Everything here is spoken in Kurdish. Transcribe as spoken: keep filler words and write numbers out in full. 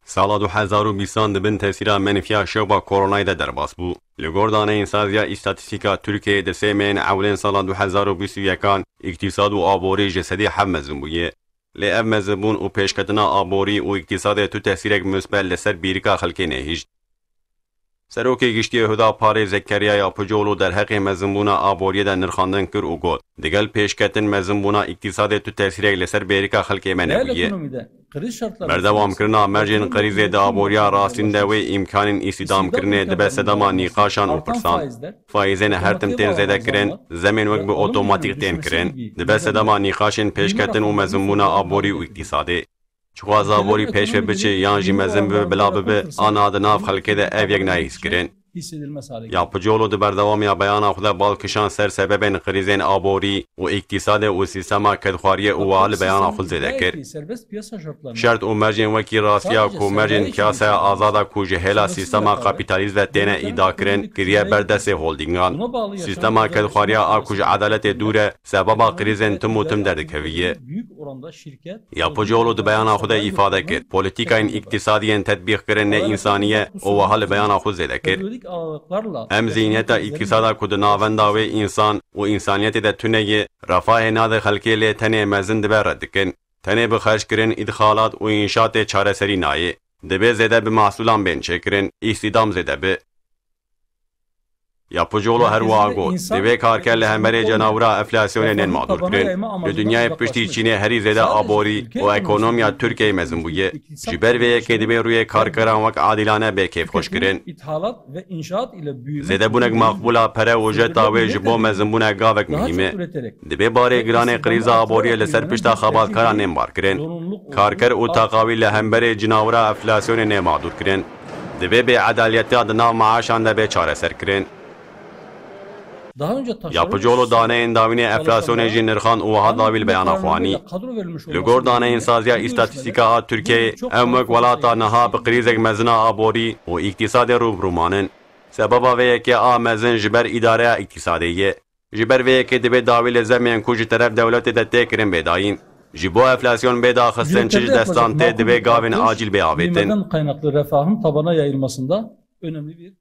Sala du hezar û bîstan di bin tesîra menfiya şewba koronayê de derbas bû. Li gor daneyên Saziya Îstatîstîka Tirkiyeyê di sê mehên ewilên sala du hezar û bîst û yekan îktisad û aborî ji sedî heft mezin bûye. Lê ev mezinbûn û pêşketina aborî û îktisadê tu tesîrek musbet li ser bîrika xelkê nehişt. Serokê Giştî yê Huda Parê Zekeriya Yapıcıoğlu derheqê mezinbûna aboriyê de nirxandin kir û got, digel pêşketin mezinbûna îktisadê tu tesîrek li ser bêrika xelkê me nebûye. Berdewamkirina mercên qirîzê di aboriya rastîn de wê îmkanên îstîdamkirinê dibe sedema nîqaşan û pirsan. Faîzên her tim tên zêdekirin, zemên wek bi otomatîk tên kirin. Dibe sedema nîqaşên pêşketin û mezinbûna aborî û îktisadê. Çiqas aborî pêş ve biçe yan jî mezin bibe bila bibe, ana di nav xelkê de ev yek nayê hîskirin. Yapıcıoğlu di berdewamiya beyana xwe de bal kişand ser sebebên krîzên aborî û îktisadê û sîstema kedxwariyê û wiha li beyana xwe zêde kir. Şert û mercên wekî rastiya ku mercên piyasaya azada ku ji hêla sîstema kapîtalîst ve têne îda kirin, kiriye ber destê holdîngan. Sîstema kedxwariya a ku ji edaletê dûr e, sebaba krîzên tim û tim derdikeviye. Yapıcıoğlu di beyana xwe de îfade kir, polîtîkayên îktisadî yên tetbîq kirin ne însanî ye û wiha li beyana xwe zêde kir, em zihniyeta îktisada ku di navenda wê însan û însaniyetê de tune ye, refahê nade xelkê lê tenê mezin dibe red dikin. Tenê bi xerckirin, îdxalat û înşatê çareserî nayê. Divê zêde bi mehsûlan bên çêkirin, îstîdam zêde bi. Yapıcıoğlu her wiha got, divê karker li hemberê cenawira enflasyonê nên mağdûr kirin. Li dinyayê piştî Çînê herî zêde aborî û ekonomiya Tirkiyeyê mezin bûye. Ji ber vê yekê divê rûyê karkeran wek adîlane bê kêfxweş kirin. Zêdebûnek maqbûla pere û ujreta wê ji bo mezinbûna gavek muhîm e. Divê barê giranê krîza aboriyê li ser pişta xebatkaran nên bar kirin. Karker û taqa wî li hemberê cinawira enflasyonê nên mağdûr kirin. Divê bêedaliyetiya di nav maaşan de bê çareser kirin. Yapıcıoğlu daneyên dawînê enflasyonê jî nirxand û wiha dawî li beyana xwe anî. Li gor daneyên Saziya Îstatîstîka a Tirkiyeyê, em wek welata niha bi krîzek mezin a aborî û îktisadê rû bi rû manin. Sebeba vê yekê a mezin ji ber îdareya îktisadê ye. Ji ber vê yekê divê dawî li zemên ku ji teref dewletê de tê kirin bê dayîn. Ji bo enflasyon bê daxistin çi ji destan tê, divê gavên acîl bê avêtin. Büyümeden kaynaklı refahın tabana yayılmasında önemli bir